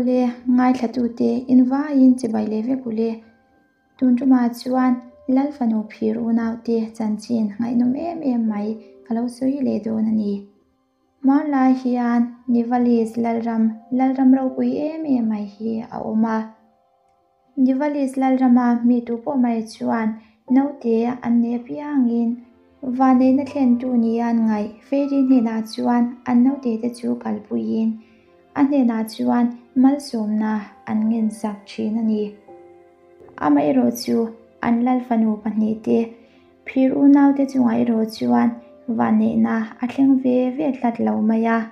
Awle, ngaithlatute invaiin chibai leh vek ule. Tun tumah chuan Lal fanu phir unaute chanchin ngaihnawm em em mai ka lo sawi leh dawn a ni. Hmanlai hian Nivalis Lalram, Lalram ropui em em mai hi a awm a. Nivalis Lalrama mi tu pawh mai chuan naute an nei apiangin vanneihna thlentu nia an ngaih Fairy hnenah chuan an naute te chu kalpuiin a hnenah chuan malsawmna an ngensak thin a ni. Amaherawhchu an Lal fanu pahnihte Phir unaute chungah erawh chuan vanneihna a thleng ve ve tlat lo mai a.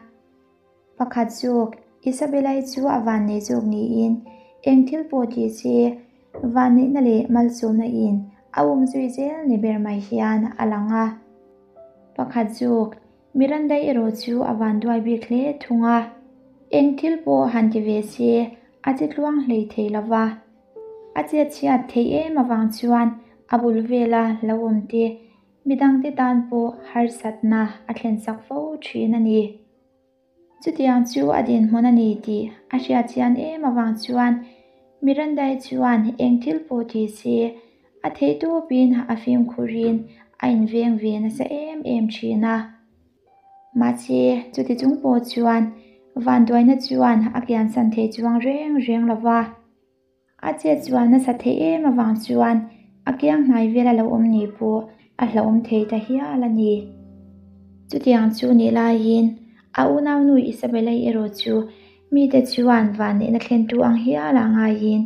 Pakhat zawk, Isabella-i chu a vannei zawk niin eng thil pawh ti se vanneihna leh malsawmna in a um zui zel ni ber mai hian a lang a. Pakhat zawk, Miranda-i erawh chu a vanduai bik hle thung a. Eng thil pawh han ti ve se a che tluang hlei thei lo va. A chetchhiat theih em avang chuan a bul vela lo awm te midangte tan pawh harsatna a thlensak fo thin a ni. Chutiang chu a dinhmun a ni tih a hriat chian em avang chuan Mirandai chuan eng thil pawh ti se a theihtawpin a fimkhurin a inveng ve nasa em em thin a. Mahse, chuti chung pawh chuan vanduaina chuan a kiansan thei chuang reng reng lo va. A chet chuan nasa theih em avang chuan a kiang hnai vela lo awm ni pawh a hlauhawm thei ta hial a ni. Chutiang chu nih laiin a unaunu Isabella-i erawh chu mite chuan vanneihna thlentu ang hiala ngaiin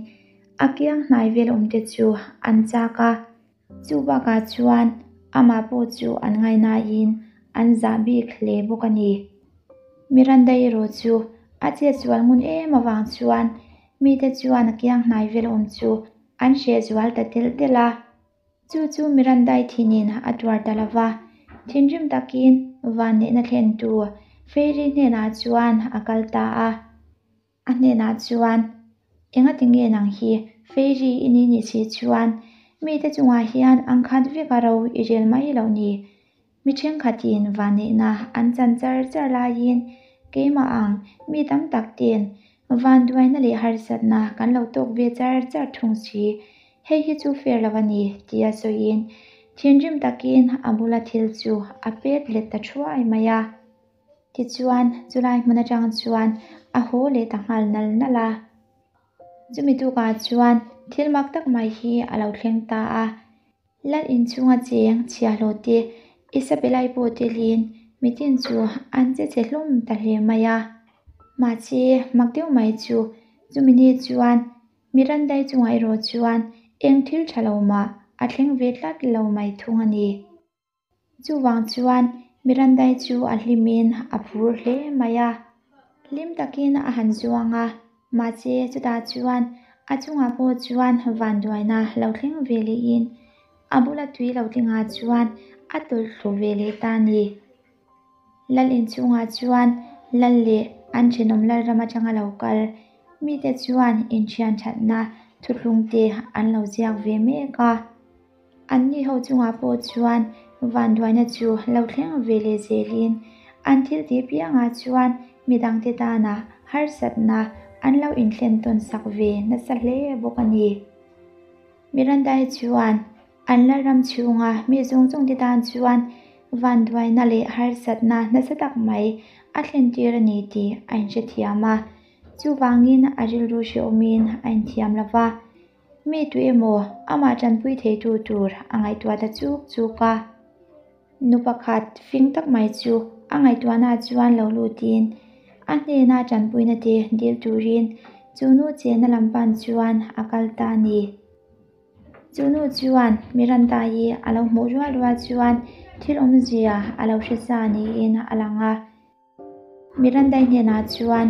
a kiang hnai vel awmte chu an chak a. Chu bakah chuan amah pawh chu an ngaihnain an zah bik hle bawk a ni. Miranda erawh chu a chetsual ngun em avang chuan mite chuan a kiang hnai vel awm chu an hreh zual ta telh telh a. Chu chu Mirandai thinin a tuar ta lo va, thinrim takin vanneihna thlentu Fairy hnenah chuan a kal ta a. A hnenah chuan, Engati nge nang hi Fairy i ni ni si chuan mite chungah hian ang khat vek a ro i rel mai loh ni? Mi thenkhatin vanneihna an chan char char laiin keimah ang mi tam tak ten vanduaina leh harsatna kan lo tawk ve char char thung si. Hei hi chu fair lo a ni, tia sawiin thinrim takin a bula thil chu a pet let ta thuai mai a. Tichuan, chulai hmun atang chuan a haw leh ta nghal nal nal a. Chumi tukah chuan thil mak tak mai hi a lo thleng ta a. Lal inchhunga cheng chhiahhlawh te, Isabella-i pawh telin mitin chu an che che hlawm ta hle mai a. Mahse, mak deuh mai chu chumi ni chuan Mirandai chungah erawh chuan eng thil tha lo mah a thleng ve tlat lo mai thung a ni. Chuvang chuan Mirandai chu a hlimin a phur hle mai a. Hlim takin a han zuang a, mahse chutah chuan a chungah pawh chuan vanduaina lo thleng ve lehin a bula tui lo tlingah chuan a tawlh thlu ve leh ta a ni. Lal inchhungah chuan Lal leh an thenawm Lalram atanga lo kal mite chuan inthian thatna thuthlung te an lo ziak ve mek a. Anni ho chungah pawh chuan vanduaina chu lo thleng ve leh zelin an thil tih piangah chuan midangte tana harsatna an lo inthlen tawn sak ve nasa hle bawk a ni. Miranda-i chuan an Lalram chhunga mi zawng zawngte tan chuan vanduaina leh harsatna nasa tak mai a thlentir a ni tih a inhrethiam a, chuvangin a rilru hrehawmin a inthiam lo va. Mi tu emaw amah tanpui theitu tur a ngaihtuah ta chuk chuk a. Nu pakhat fing tak mai chu a ngaihtuahnaah chuan lo lutin a hnena tanpuina te dil turin chu nu chenna lam pan chuan a kal ta a ni. Chu nu chuan Miranda-i a lo hmuh rual rual chuan thil awmzia a lo hre sa niin a lang a. Mirandai hnenah chuan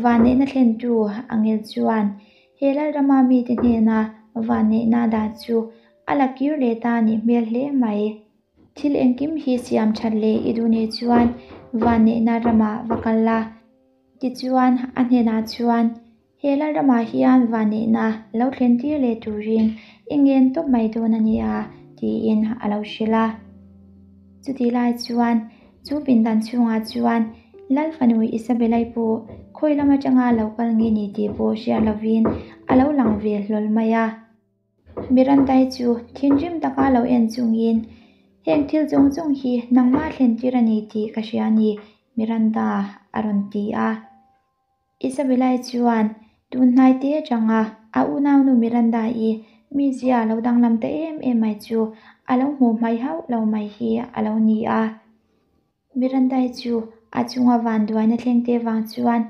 vanneihna thlentu Angel chuan he Lalrama mite hnena vanneihna dah chu a la kir leh ta nih hmel hle mai. Thil engkim hi siam that leh i duh nih chuan vanneihna ramah va kal la. Tichuan a hnenah chuan He Lalramah hian vanneihna lo thlen tir leh turin i ngen tawp mai dawn a nia, tiin a lo hrilh a. Chutih lai chuan chu pindan chhungah chuan Lal fanu Isabella-i pawh khawi lam atanga lo kal nge ni tih pawh hriat lovin a lo lang ve hlawl mai a. Miranda-i chu thinrim taka lo en chungin, Heng thil zawng zawng hi nangmah thlen tir a ni tih ka hria a ni, Miranda, a rawn ti a. Isabella-i chuan tun hnai te atanga a unaunu Miranda-i mizia lo danglam ta em em mai chu a lo hmuh hmai hauh lo mai hi a lo ni a. Miranda-i chu a chunga vanduaina thleng te vang chuan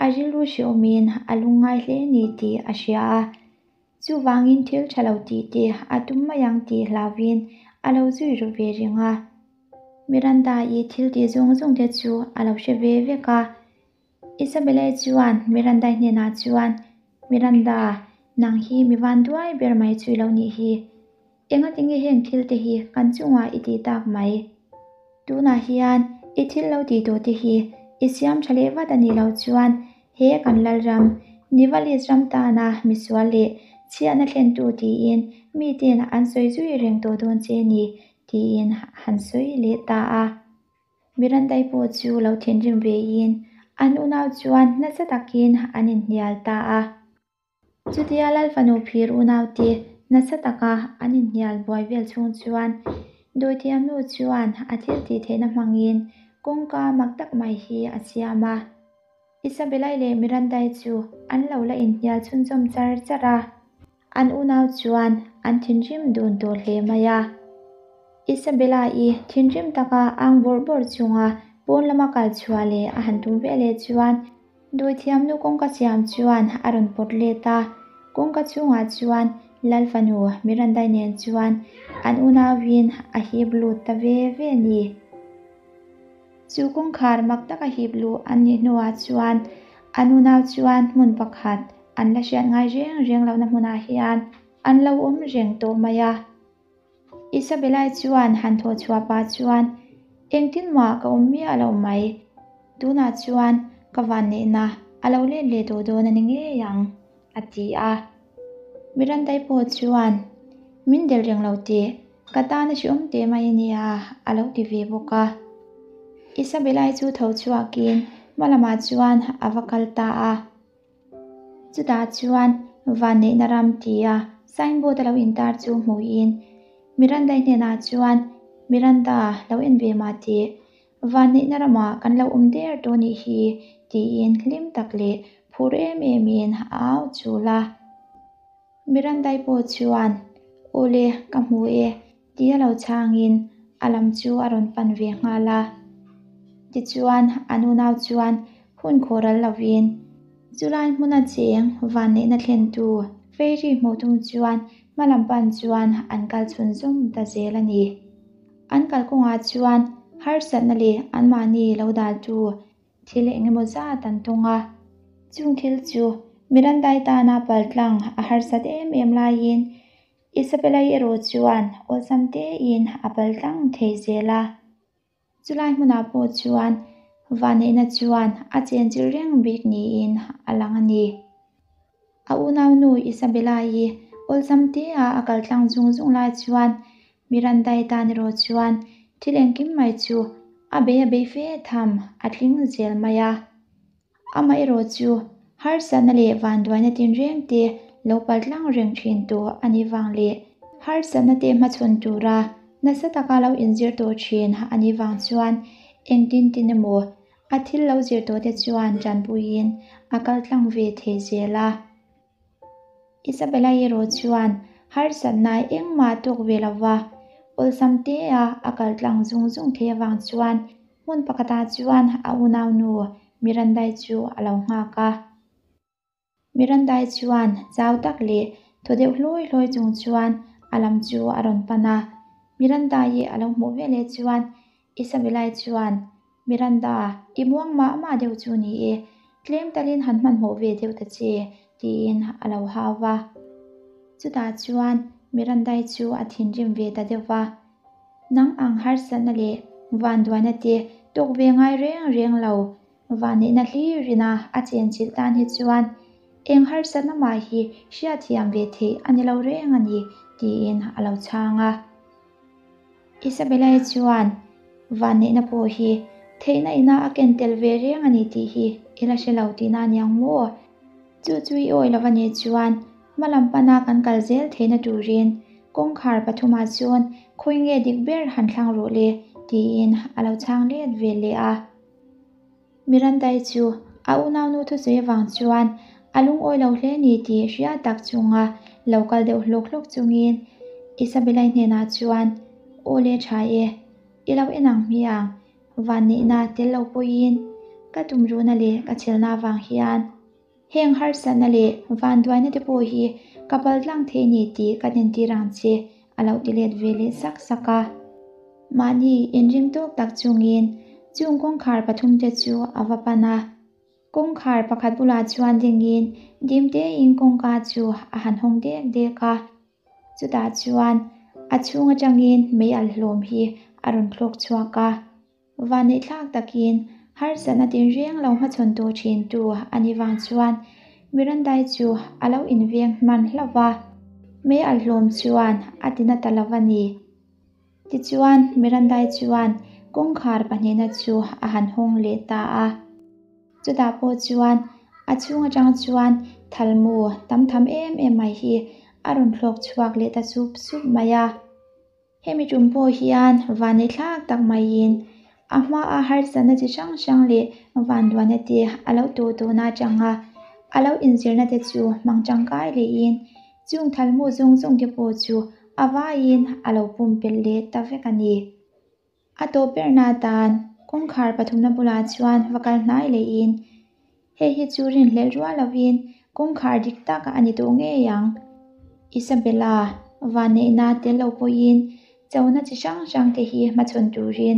a rilru hrehawmin a lungngai hle ni tih a hria a. Chuvangin thil tha lo tih te a tum mai ang tih hlauhin a lo zui ru ve reng a. Miranda-i thil tih zawng zawng te chu a lo hre ve vek a. Isabelle chuan Miranda-i hnenah chuan, Miranda, nang hi mi van duai ber mai chu i lo nih hi. Engatinge heng thil te hi kan chungah i tih tak mai? Tunah hian i thil lo tih tawh te hi i siam tha leh vat a nih loh chuan he kan Lalram, Nivalis ram tana misual leh chhiatna thlentu tiin miten an sawi zui reng tawh dawn che ni tiin han sawi leh ta a. Mirandai pawh chu lo thinrim vein an unau chuan nasa takin an inhnial ta a. Chutia Lal fanu phir unaute nasa taka an inhnial buai vel chhung chuan Dawithiamnu chuan a thil tih theihna hmangin kawngka mak tak mai hi a siam a. Isabella-i leh Miranda-i chu an lo la inhnial chhunzawm char char a. An unau chuan an thinrim dun tawh hle mai a. Isabella-i thinrim taka ang bawrh bawrh chunga pawn lama kal chhuah leh a han tum ve leh chuan Dawithiamnu kawngka siam chuan a rawn pawt let a. Kawngka chhungah chuan Lal fanu Miranda-i nen chuan an unauin a hip lut ta ve ve a ni. Chu kawngkhar mak taka hip luh an nih hnuah chuan an unau chuan hmun pakhat an la hriat ngai reng reng lohna hmunah hian an lo awm reng tawh mai a. Isabella-i chuan han thawh chhuah pah chuan, Engtin mah ka awm miah lo mai, tunah chuan ka vanneihna a lo let leh tawh dawn a ni ngei ang, a ti a. Miranda-i pawh chuan, Min del reng lo teh, ka tan a hreawm teh mai a nia, a lo ti ve bawk a. Isabella-i chu tho chhuakin hma lamah chuan a va kal ta a. Chutah chuan Vanneihna ram tia signboard a lo intar chu hmuhin Miranda-i hnenah chuan, Miranda, lo en ve mah teh, Vanneihna ramah kan lo awm der tawh nih hi, tiin hlim tak leh phur em emin a au chul a. Miranda-i pawh chuan, Awle, ka hmu e, tia lo chhangin a lam chu a rawn pan ve nghal a. Tichuan, an unau chuan hun khawhral lovin chulai hmuna cheng vanneihna thlentu Fairy hmuh tum chuan hma lam pan chuan an kal chhun zawm ta zel a ni. An kalkawngah chuan harsatna leh anmahni lo daltu Thil eng emaw zat an tawng a, chung thil chu Miranda-i tana paltlang a harsat em em laiin Isabella-i erawh chuan awlsam tein a paltlang thei zel a. Chulai hmunah pawh chuan vanneihna chuan a chenchilh reng bik niin a lang a ni. A unaunu Isabella-i awlsam tea a kaltlang zung zung lai chuan Miranda-i tan erawh chuan thil engkim mai chu a bei a bei fe tham a tling zel mai a. Amah erawh chu harsatna leh vanduaina tinreng te lo paltlang reng thin tawh a nih vang leh harsatna te hmachhawn tura nasa taka lo inzir tawh thin a nih vang chuan engtin tin emaw A thil lo zir tawhte chuan tanpuiin a kal tlang ve thei zel a. Isabella erawh chuan harsatna engmah tawk ve lo va, awlsam tea a kal tlang zung zung thei avang chuan hmun pakhatah chuan a unaunu Miranda-i chu a lo nghak a. Miranda-i chuan chau tak leh thaw deuh hlawi hlawi chung chuan a lam chu a rawn pan a. Miranda-i a lo hmuh veleh chuan Isabella-i chuan, Miranda, i muang mah mah deuh chu ni e, tlem talin han hmanhmawh ve deuh ta che, tiin a lo hau va. Chutah chuan Miranda-i chu a thinrim ve ta deuh va. Nang ang harsatna leh vanduaina te tawk ve ngai reng reng lo Vanneihna hlirina a chenchilh tan hi chuan eng harsatna mah hi hriatthiam ve theih a ni lo reng a ni, tiin a lo chhang a. Isabella-i chuan vanneihna pawh hi Theihna ina a ken tel ve reng a ni tih hi i la hre lo tihna a niang maw? Chu chu i awi lo a nih chuan hma lam pana kan kal zel theihna turin kawngkhar pathumah chuan khawi nge dik ber han thlang rawh le tiin a lo chhang let ve leh a. Mirandai chu a unaunu thusawi avang chuan a lungawi lo hle ni tih hria tak chunga lo kal deuh hlawk hlawk chungin Isabella-i hnenah chuan, Aw le tha e, i lo en ang hmiang, vanneihna tel lo pawhin ka tumruhna leh ka chhelna avang hian heng harsatna leh vanduaina te pawh hi ka pal tlang thei ni tih ka entir ang che a lo ti let ve leh sak sak a. Mahni inring tawk tak chungin chung kawngkhar pathumte chu a va pan a. Kawngkhar pakhat bulah chuan dingin dim tein kawngka chu a han hawng dek dek a. Chutah chuan a chhung atangin mei alh hlawm hi a rawn thlawk chhuak a. Vanneihthlak takin harsatna tinreng lo hmachhawn tawh thintu a nih vang chuan Mirandai chu a lo inveng hman hlauh va, mei alh hlawm chuan a ti na ta lo a ni. Tichuan Mirandai chuan kawngkhar pahnihna chu a han hawng leh ta a. Chutah pawh chuan a chhung atang chuan thalmu tam tham em em mai hi a rawn thlawk chhuak leh ta sup sup mai a. Hemi tum pawh hian vanneithlak tak maiin a hmaa harsatna chi hrang hrang leh vanduaina te a lo tawh tawhna atanga a lo inzirna te chu hmang tangkai lehin chung thalmu zawng zawng te pawh chu a vaiin a lo pumpelh leh ta vek a ni. A tawp berna atan kawngkhar pathumna bulah chuan va kal hnai lehin hei hi chu rinhlelh rual lovin kawngkhar dik tak a ni tawh ngei ang. Isabella vanneihna tel lo pawhin chona chi hrang hrang te hi hmachhawn turin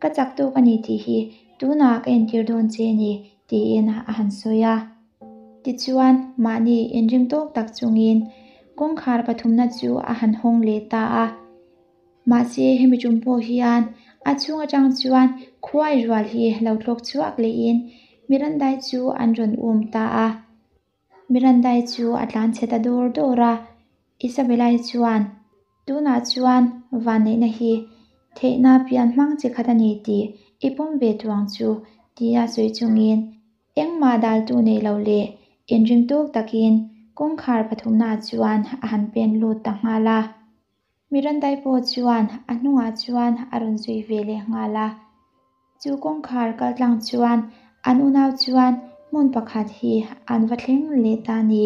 ka chak tawk a ni tih hi tunah ka entir dawn che a ni tiin a han sawi a. Tichuan mahni inring tawk tak chungin kawngkhar pathumna chu a han hawng leh ta a. Mahse, hemi tum pawh hian a chhung atang chuan khuai rual hi lo thlawk chhuak lehin Mirandai chu an rawn um ta a. Mirandai chu a tlan chhe ta dawr dawr a. Isabella-i chuan, Tunah chuan vanneihna hi theihna pian hmang chi khat a ni tih i pawm ve tuang chu, tia sawi chungin Engmah daltu nei lo leh inring tawk takin kawngkhar pathumnaah chuan a han pen lut ta nghal a. Mirandai pawh chuan a hnungah chuan a rawn zui ve leh nghal a. Chu kawngkhar kaltlang chuan an unau chuan hmun pakhat hi an va thleng leh ta a ni.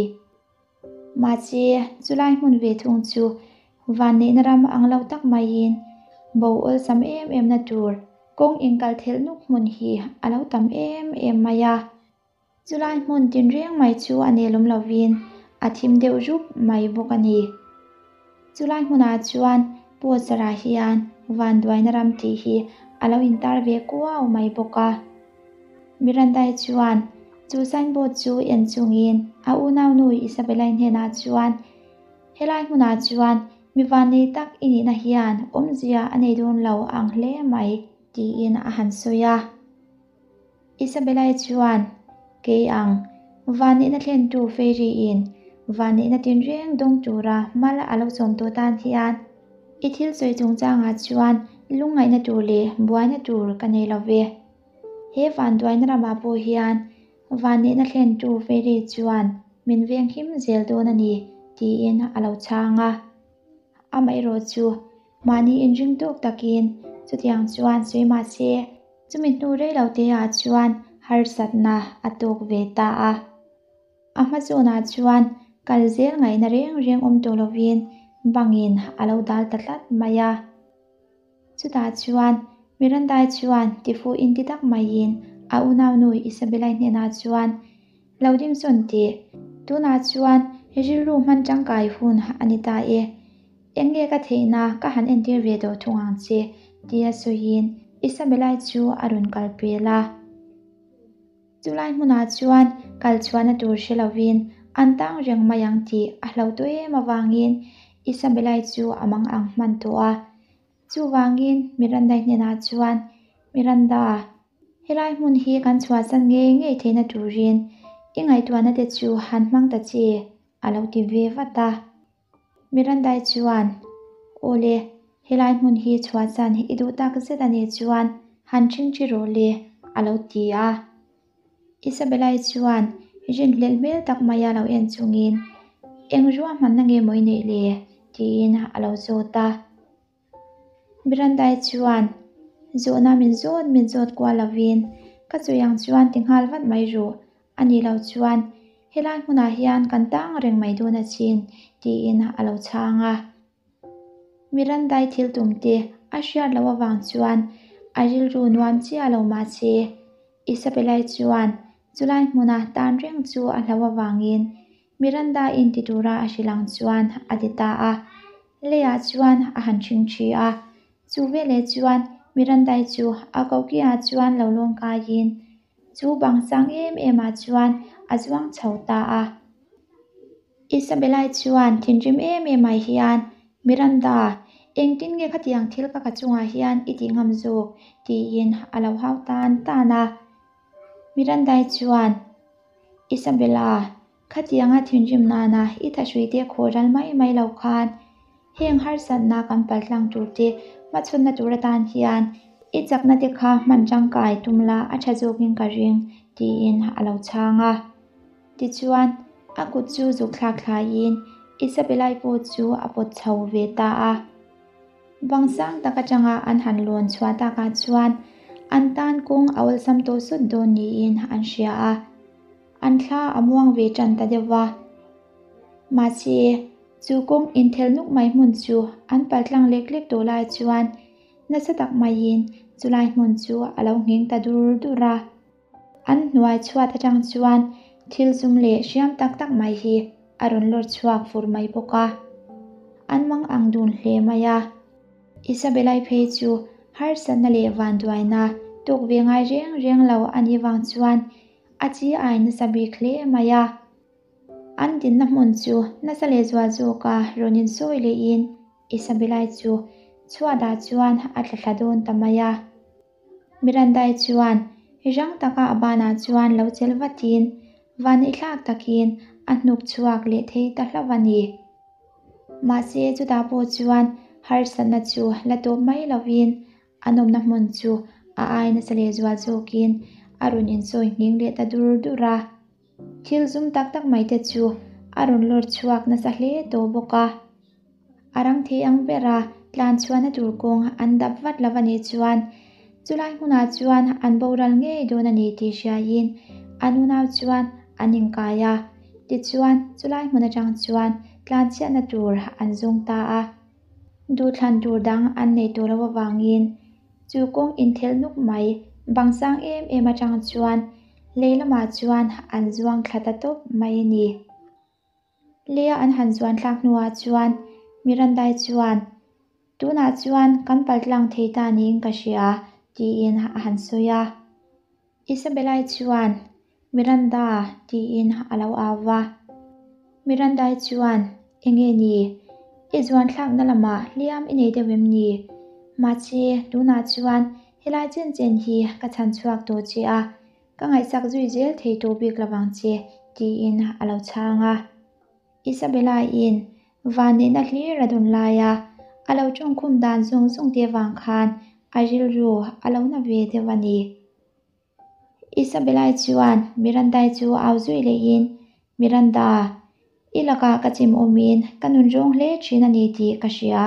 Mahse, chulai hmun ve thung chu vanneihna ram ang lo tak maiin bo awlsam em em na tur kawng inkal thelh nuk hmun hi a lo tam em em mai a. Chulai hmun tinreng mai chu a nelawm lovin a thim deuh rup mai bawk a ni. Chulai hmunah chuan Pawsarah hian vanduaina ram tih hi a lo intar ve kuau mai bawk a. Mirandai chuan chu signboard chu en chungin a unaunu Isabella-i hnenah chuan, Helai hmunah chuan mi vannei tak i nihna hian awmzia a nei dawn lo ang hle mai, tiin a han sawi a. Isabella-i chuan, Kei ang, vannihna thlentu Fairy-in vannihna tinreng dawng tura hmala a lo sawm tawh tan hian i thil sawi chungchangah chuan lungngaihna tur leh buaina tur ka nei lo ve. He vanduaina ramah pawh hian vannihna thlentu Fairy chuan min venghim zel dawn a ni, tiin a lo chhang a. Amaherawh chu mahni inring tawk takin chutiang chuan sawi mah se, Chumi hnu rei lo te ah chuan harsatna a tawk ve ta a. A hma zawnah chuan kal zel ngaihna reng reng awm tawh lovin bangin a lo dal ta tlat mai a. Chutah chuan Mirandai chuan tifuh inti tak maiin a unaunu Isabella-i hnenah chuan, Lo ding sawn teh, tunah chuan rilru hman tangkai hun a ni ta e. Eng nge ka theihna ka han entir ve tawh thung ang che? tia sawiin Isabella-i chu a rawn kal pel a. Chulai hmunah chuan kal chhuahna tur hre lovin an tang reng mai ang tih a hlo tawh em avangin Isabella-i chu a mang ang hman tawh a. Chuvangin Miranda-i hnenah chuan, Miranda, helai hmun hi kan chhuahsan ngei ngei theihna turin i ngaihtuahna te chu han hmang ta che, a lo ti ve vat a. Mirandai chuan, Awle, helai hmun hi chhuahsan i duh tak zet a nih chuan Han ṭhingṭhi rawh le, a lo ti a. Isabella-i chuan rinhlelh hmel tak maia lo en chungin, Eng ruahmanna nge maw i neih le? tiin a lo zawt a. Miranda-i chuan, Zawhna min zawt min zawt kual lovin, ka sawi ang chuan ti nghal vat mai rawh, a nih loh chuan helai hmunah hian kan tang reng mai dawn achin, tiin a lo chhang a. Miranda-i thil tum te a hriat loh avang chuan a rilru nuam chiah lo mahse, Isabella-i chuan chulai hmuna tan reng chu a hlauh avangin Miranda in ti tura a hrilh ang chuan a ti ta a. Leiah chuan a han ṭhing ṭhi a, chu veleh chuan Miranda-i chu a kokiah chuan lo lawn kaiin chu bang sang em em ah chuan a zuang chho ta a. Isabella-i chuan thinrim em em ah hian, Miranda, engtin nge khatiang thil ka ka chungah hian i tih ngam zawk? tiin a lo hau tan tan a. Miranda-i chuan, Isabella, khatianga thinrim nana i thahruite khawh ral mai mai lo khan heng harsatna kan paltlang turte hmachhawnna tur atan hian i chakna te kha hman tangkai tum la a tha zawkin ka ring, tiin a lo chhang a. Tichuan, a kut chu zuk thlak thlaiin Isabella-i pawh chu a pawt chho ve ta a. Bang sang tak atanga an han lawn chhuah takah chuan an tan kawng a awlsam tawh sut dawn niin an hria a. An thla a muang ve tan ta deuh va. Mahse, chu kawng inthel nuk mai hmun chu an paltlang lek lek tawh lai chuan nasa tak maiin chulai hmun chu a lo ngheng ta dur dur a. An hnuai chhuat atang chuan thil zum leh hriam tak tak mai hi a rawn lawr chhuak fur mai bawk a. An mang ang dun hle mai a. Isabella-i phei chu harsatna leh vanduaina tawk ve ngai reng reng lo a nih vang chuan a chi ai nasa bik hle mai a. An dinna hmun chu nasa leh zual zawka rawn insawi lehin Isabella-i chu chhuatah chuan a tla thla dawn ta mai a. Mirandai chuan rang taka a banah chuan lo chelh vatin vaneihthlak takin a hnuk chhuak leh thei ta hlauh a ni. Mahse chutah pawh chuan harsatna chu la tawp mai lovin a nawmna hmun chu a ai nasa leh zual zawkin a rawn insawi nghing leh ta dur dur a. Thil zum tak tak mai te chu a rawn lawr chhuak nasa hle tawh bawk a. A rang thei ang bera tlan chhuahna tur kawng an dap vat lo a nih chuan chulai hmunah chuan an boral ngei dawn a ni tih hriaiin an unau chuan an inkai a. Tichuan chulai hmun atang chuan tlan chhiatna tur an zawng ta a. Duhthlan tur dang an nei tawh lo avangin chu kawng inthelh nuk mai bang sang em em atang chuan lei lamah chuan an zuang thla ta tawp mai a ni. Leia an han zuan thlak hnuah chuan Mirandai chuan, Tunah chuan kan paltlang thei ta niin ka hria, tiin a han sawi a. Isabella-i chuan, Miranda, tiin a lo au va. Mirandai chuan, Enge ni? I zuan thlakna lamah hliam i nei deuh em ni? Mahse, tunah chuan helai chen chen hi ka chhan chhuak tawh che a, Ka ngaihsak zui zel thei tawh bik lovang che, tiin a lo chhang a. Isabella-in vanneihna hlir a dawn laia a lo tawngkhum dan zawng zawng te vang khan a rilru a lo na ve deuh a ni. Isabella-i chuan Miranda-i chu au zui lehin, Miranda, i lakah ka chim awmin ka nun rawng hle thin a ni tih ka hria,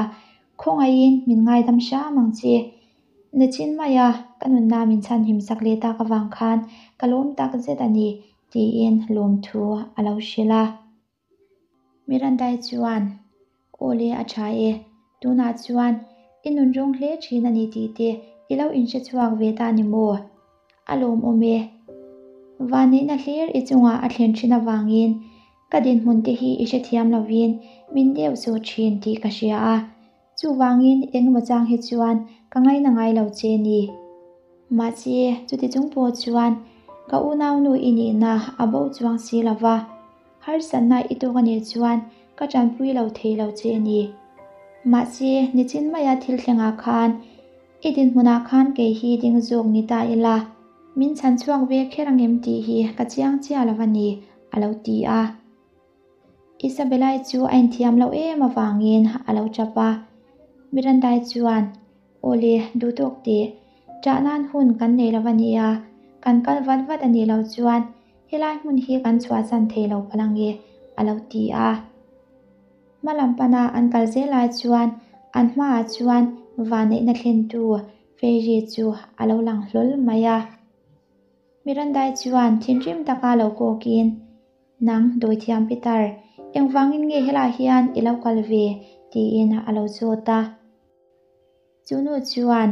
khawngaihin min ngaidam hram ang che. Nachin maia ka nunna min chhanhim sak leh tak avang khan ka lawm tak zet a ni, tiin lawmthu a lo hrilh a. Mirandai chuan, Aw le a tha e, tunah chuan i nun rawng hle thin a ni tih te i lo inhre chhuak ve ta ni maw? A lawmawm e. Vanneihna hlir i chungah a thlen thin avangin ka dinhmun te hi i hrethiam lovin min deuh zawh thin tih ka hria a. Chuvangin engemaw chang hi chuan ka ngaina ngai lo che ni. Mahse, chuti chung pawh chuan ka unaunu i nihna a bo chuang si lo va, harsatna i tawk a nih chuan ka tanpui lo thei lo che ni. Mahse, nichin maia thil thlengah khan i dinhmunah khan kei hi ding zawk ni ta ila, min chhan chhuak ve kher angem tih hi ka chiang chiah lo a ni, a lo ti a. Isabella-i chu a inthiam loh em avangin a lo tap a. Miranda-i chuan, Awle, duh tawk teh. Ṭah nan hun kan nei lo a nia, kan kal vat vat a nih loh chuan helai hmun hi kan chhuahsan thei lo palh ange, a lo ti a. Hma lam pana an kal zel lai chuan an hmaah chuan vanneihna thlentu Fairy chu a lo lang hlawl mai a. Mirandai chuan thinrim taka lo kawkin, Nang dawithiam Peter, engvangin nge helaiah hian i lo kal ve? tiin a lo zawt a. Chu nu chuan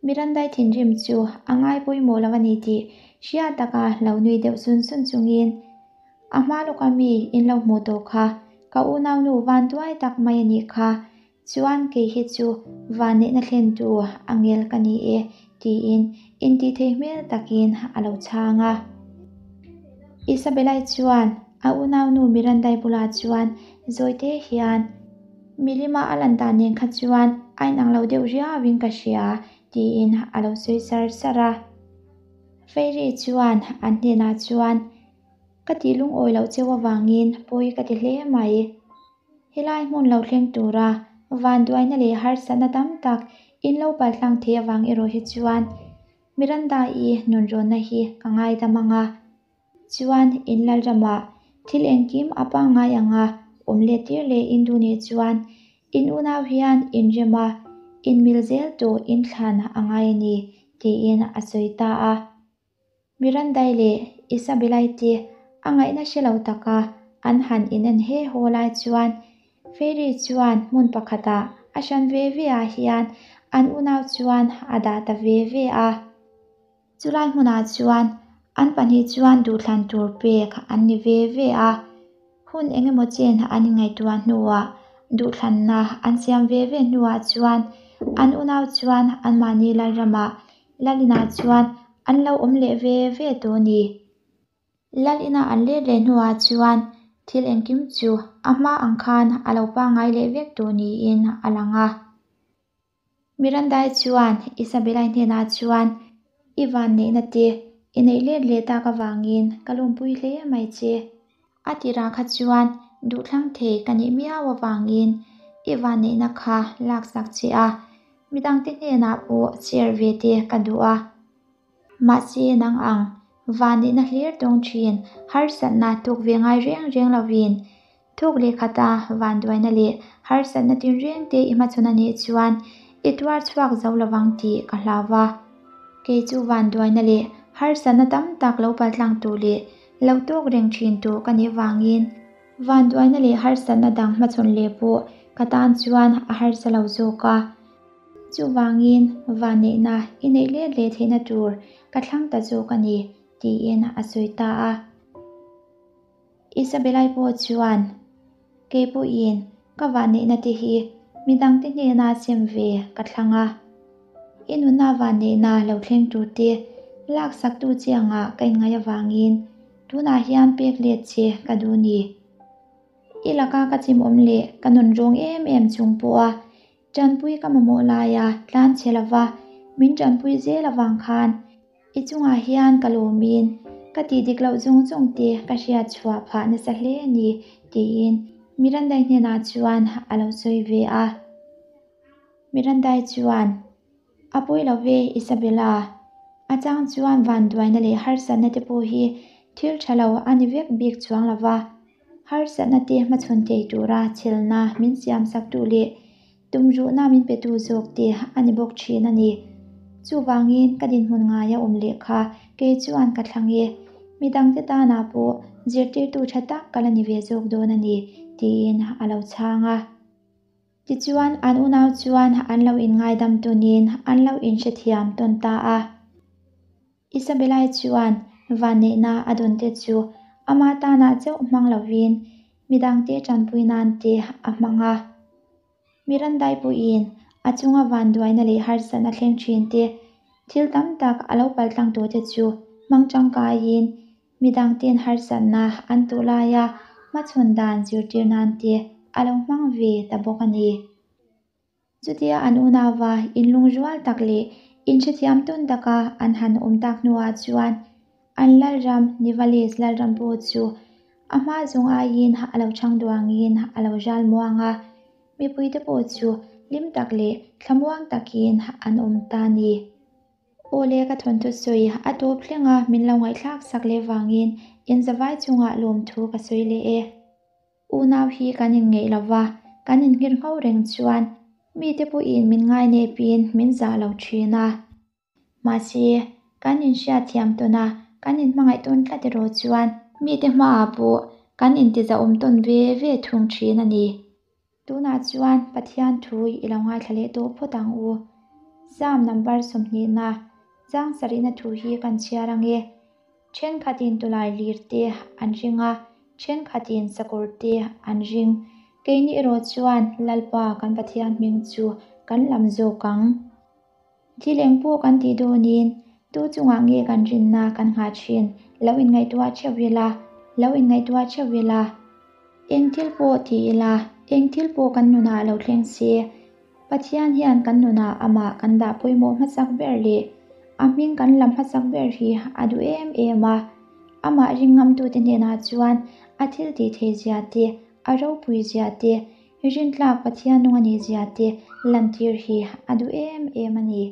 Mirandai thinrim chu a ngai pawimawh lo a ni tih hriat taka lo nui deuh sun sun chungin, A hma lawka mi in lo hmuh tawh kha, ka unaunu vanduai tak mai a nih kha, chuan kei hi chu vanneihna thlentu a ngel ka ni e tiin intihtheih hmel takin a lo chhang a. Isabella-i chuan a unaunu Miranda-i bulah chuan zawite hian, Milima a lan dan nen kha chuan a inang lo deuh riauin ka hria tiin a lo sawi sar sar a. Fairy chuan an hnenah chuan, Ka tih lungawi loh cheu avangin pawi ka ti hle mai. Helai hmun lo thleng tura vanduaina leh harsatna tam tak in lo paltlang thei avang erawh hi chuan Miranda-i nunrawnna hi ka ngaidam ang a, chuan in Lalramah thil engkim a pangngai anga awm let tir leh in duh nih chuan in unau hian inrem a, inmil zel tawh inthlan a ngai a ni, tiin a sawi ta a. Mirandai leh Isabellai te a ngaihna hre lo taka an han inen he haw lai chuan Fairy chuan hmun pakhatah a hran ve ve ah hian an unau chuan a dah ta ve ve a. Chulai hmunah chuan an pahnih chuan duhthlan tur pek an ni ve ve a. Hun engemaw chen an inngaihtuah hnuah duhthlanna an siam ve ve hnuah chuan an unau chuan anmahni Lalramah Lalina chuan an lo awm leh ve ve tawh a ni. Lalina an let leh hnuah chuan thil engkim chu a hma ang khan a lo pangngai leh vek tawh niin a lang a. Mirandai chuan Isabella-i hnenah chuan, I vanneihna te i neih let leh tak avangin ka lawmpui hle mai che. A tirah kha chuan duhthlang thei ka nih miau avangin i vanneihna kha laksak che a, midangte hnenah pawh share ve te ka duh a. Mahse nang ang, vanneihna hlir tawng thin, harsatna tuk ve ngai reng reng lovin, thuk leh khata vanduaina leh harsatna tinreng te i hmachhawn a nih chuan i tuar chhuak zo lovang tih ka hlau va. Kei chu vanduaina leh harsatna tam tak lo paltlang tu leh Lo tawk reng thin tur ka nih vangin vanduaina leh harsatna dang hmachhawn leh pawh ka tan chuan a harsa lo zawk a. Chuvangin vanneihna i neih let leh theihna tur ka thlang ta zawk a ni, tiin a sawi ta a. Isabella-i pawh chuan, Kei pawhin ka vanneihna te hi midangte hnena sem ve ka thlang a. I nuna vanneihna lo thleng tur te laksaktu che angah ka inngaih avangin tunah hian pek let che ka duh ni. I laka ka chimawm leh ka nun rawng em em chung pawha Tanpui ka mamawh laia tlan chhe lova min tanpui zel avang khan i chungah hian ka lawmin ka tih dik loh zawng zawng te ka hriat chhuah phah nasa hle a ni tiin Mirandai hnenah chuan a lo sawi ve a. Mirandai chuan, A pawi lo ve Isabella, a chang chuan vanduaina leh harsatna te pawh hi thil tha lo a ni vek bik chuang lova, Harsatna te hmachhawn thei tura chhelna min siamsaktu leh tumruhna min petu zawk te a ni bawk thin a ni. Chuvangin ka dinhmun ngaia awm leh kha kei chuan ka thlang e. Midangte tanah pawh zirtirtu tha tak ka la ni ve zawk dawn a ni, tiin a lo chhang a. Tichuan an unau chuan an lo inngaidam tunin an lo inhrethiam tawn ta a. Isabella-i chuan vanneihna a dawn te chu ama tanah chauh hmang lovin midangte tanpui nan te a hmang a. Mirandai pawhin a chunga vanduaina leh harsatna thleng thin te, thil tam tak a lo paltlang tawh te chu hmang tangkaiin midangte'n harsatna an tuh laia hmachhawn dan zirtir nan te a lo hmang ve ta bawk a ni. Chutia an unauva inlungrual tak leh inhrethiam tawn taka an han awm tak hnuah chuan an Lalram, Nivales Lalram pawh chu a hma zawng aiin a lo chhang duangin a lo ral muang a, mipuite pawh chu hlim tak leh thlamuang takin an awm ta a ni. Aw le ka thawnthu sawi a tawp thleng a min lo ngaihthlak sak leh vangin in zavai chungah lawmthu ka sawi leh e. Unau hi kan inngeih lo va, kan inngir ngho reng chuan mite pawhin min ngainepin min zah lo thin a. Mahse, kan inhriatthiam tawn a, kan inhmangaih tawn tlat erawh chuan mite hmaah pawh kan intizahawm tawn ve ve thung thin a ni. Tunah chuan Pathian thu i lo ngaithla leh tawh phawt ang u. Psalm number sawmhnihna, Zang sarihna thu hi kan chhiar ang e. Thenkhatin tulai lir te an ring a, thenkhatin sakawr te an ring. Keini erawh chuan Lalpa kan Pathian hming chu kan lam zawk ang. Thil eng pawh kan tih dawnin tu chungah nge kan rinna kan nghah thin lo inngaihtuah theuh ila, lo inngaihtuah theuh ila. Eng thil pawh ti ila, eng thil pawh kan nunah lo thleng se, Pathian hian kan nunah amah kan dah pawimawh hmasak ber leh a hming kan lam hmasak ber hi a duh em em a. Amah ring ngamtute hnenah chuan a thil tih theih zia te, a ropui zia te, Rintlak Pathian nung a nih zia te lantir hi a duh em em a ni.